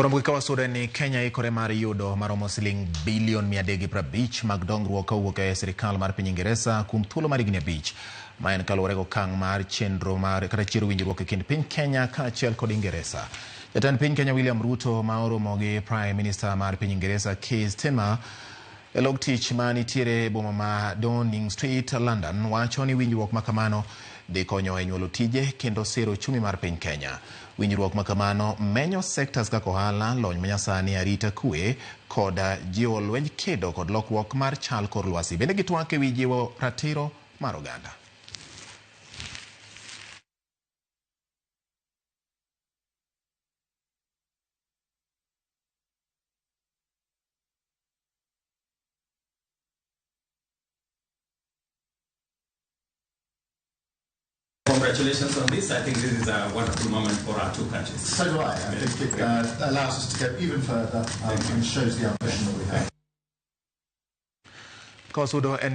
Koro mbui ka wasudo ni Kenya ikore mar yudo maromo siling bilion 350 mag dongruok kowuok e sirikal mar piny Ingeresa kuom thuolo mar higni 5. Ma en kaluwore gi okang' mar chenro mar kata chiero winjruok e kind piny Kenya kaachiel kod Ingeresa. Jatend piny Kenya William Ruto ma oromo gi Prime Minister mar piny Ingeresa Keir Starmer e log tich ma nitiere e boma ma Downing Street, London, wacho ni winjruok ma kamano dhi konyo e nyuolo tije kendo siro uchumi mar piny Kenya. Winjruok ma kamano menyo sectors kaka ohala, lony manyasani, arita kwe kod jiwo lwenj kedo kod lokruok mar chal kor lwasi. Bende gitwak e wi jiwo ratiro mar oganda. Congratulations on this. I think this is a wonderful moment for our two countries. So do I. I think it allows us to go even further and shows the ambition that we have. Kawasudo en